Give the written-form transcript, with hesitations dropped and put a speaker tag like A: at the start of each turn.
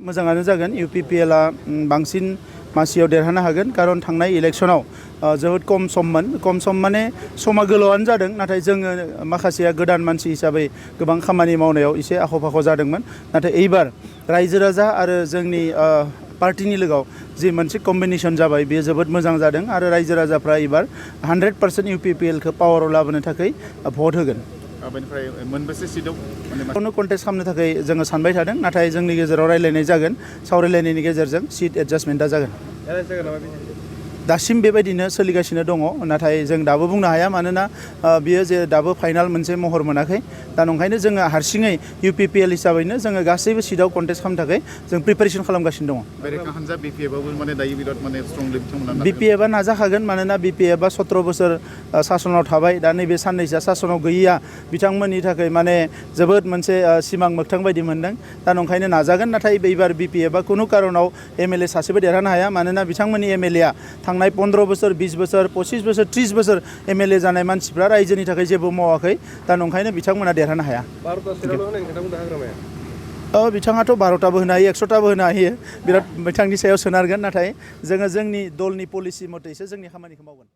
A: मोजाङानो जागोन UPPLआ बांसिन मासियाव देरहानो हागोन कारण थांनाय इलेक्शनाव जोबोद खम सम माने समा गोलावानो जादों नाथाय जोङो माखासेया गोदान मानसि हिसाबै गोबां खामानि मावनायाव एसे आख' फाख' जादोंमोन नाथाय एबार रायजो राजा आरो जोंनि पार्टिनि लोगोआव जि मोनसे कम्बिनेशन जाबाय बेयो जोबोद मोजां जादों आरो रायजो राजाफ्रा एबार 100% UPPLखौ पावाराव लाबोनो थाखाय भट होगोन।
B: बेनिफ्राय मोनबेसे सिटआव
A: बेखौनो कन्टेस्ट खालामनो थाखाय जोङो सानबाय थादों नाथाय जोंनि गेजेराव रायलायनाय जागोन सावरायलायनायनि गेजेरजों सिट एडजास्टमेन्टआ जागोन। दासिम बेबायदिनो सोलिगासिनो दङ नाथाय जों दाबो बुंनो हाया मानोना बियो जे दाबो फाइनाल मोनसे महर मोनाखै दा नंखायनो जोङो हारसिङै UPPL हिसाबैनो जोङो गासैबो सिटआव कन्टेस्ट खालामनो थाखाय जों प्रिपेरेसन खालामगासिनो दङ।
B: बेरेखा हानजा BPFआबो माने दायो बिराद माने स्ट्रंलि बिथांमोना
A: BPFआ नाजाखागोन मानोना BPFआ 17 बोसोर सासनाव थाबाय दा नैबे साननैसोआ सासनाव गैयैया बिथांमोननि थाखाय माने जोबोद मोनसे सिमां मोगथां बायदि मोनदों दा नंखायनो नाजागोन नाथाय एबार BPFआ खुनु कारनाव MLA सासेबो देरहानो हाया मानोना बिथांमोननि MLAआ थांनाय 15 बोसोर 20 बोसोर 25 बोसोर 30 बोसोर MLA जानाय मानसिफ्रा रायजोनि थाखाय जेबो मावाखै दा नंखायनो बिथांमोना देरहानो हाया। बिथाङाथ' 12टाबो होनो हायो 100टाबो होनो हायो बिराद बिथांनि सायाव सोनारगोन नाथाय जोङो जोंनि दलनि पलिसि मथैसो जोंनि खामानिखौ मावगोन।